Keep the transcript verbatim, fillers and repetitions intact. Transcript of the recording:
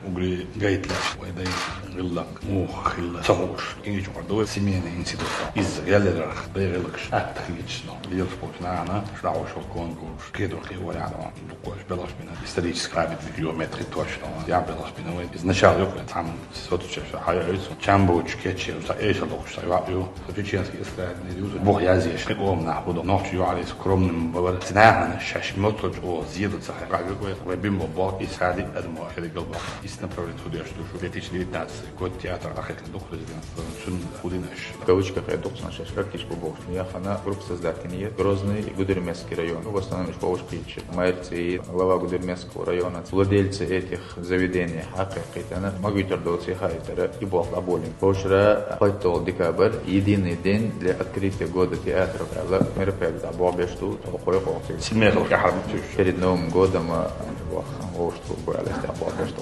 Угри гайтлаш вай дай гӀиллакх муха хилла ца хууш, кӀинчӀ вар ду вай семейный институт. Иза гӀеларах дай гӀиллакхаш атта хилча, но лелаш болчу нахана шлагӀуш конкурс кедо кхиоряно дукхош белхаш бина, исторический памятник ю метри точно. Я белхаш бина вай. Изначально юкъа цхьана соцучаша хьайойту. Чамбучу кече, са эшал докуш са ваъ ю. Чеченский эстрадный ю. Бог язеш, хи ом нах буду. Нохчу юарис скромным бавар. Цинахана шаш моцо чу о зиеда ца хай. Ваъ ю, вай бим бо бо, и сади, адмо, хири галба. Из направление художественного. Две тысячи девятнадцатый год театр ахетли дух президентства. Цун худинаш. В кавычках я духсан шаш практически бо. Яхана группа создательният Грозный и Гудермесский район. Ну, в основном из Павловских. Майрци, глава Гудермесского района, владельцы этих заведений хьакхайкхийтина, магуьйтар доций хаийтара и болх дӀаболийна. Вовшара хӀоттал декабрь, единый день для открытия года театров аьлла, мероприятие дӀаболх беш ду, тхо кхойкху. Цимехал кахьар бу туьш. Перед Новым годом, а, вовш тхо бу аьлла, дӀаболх беш ду.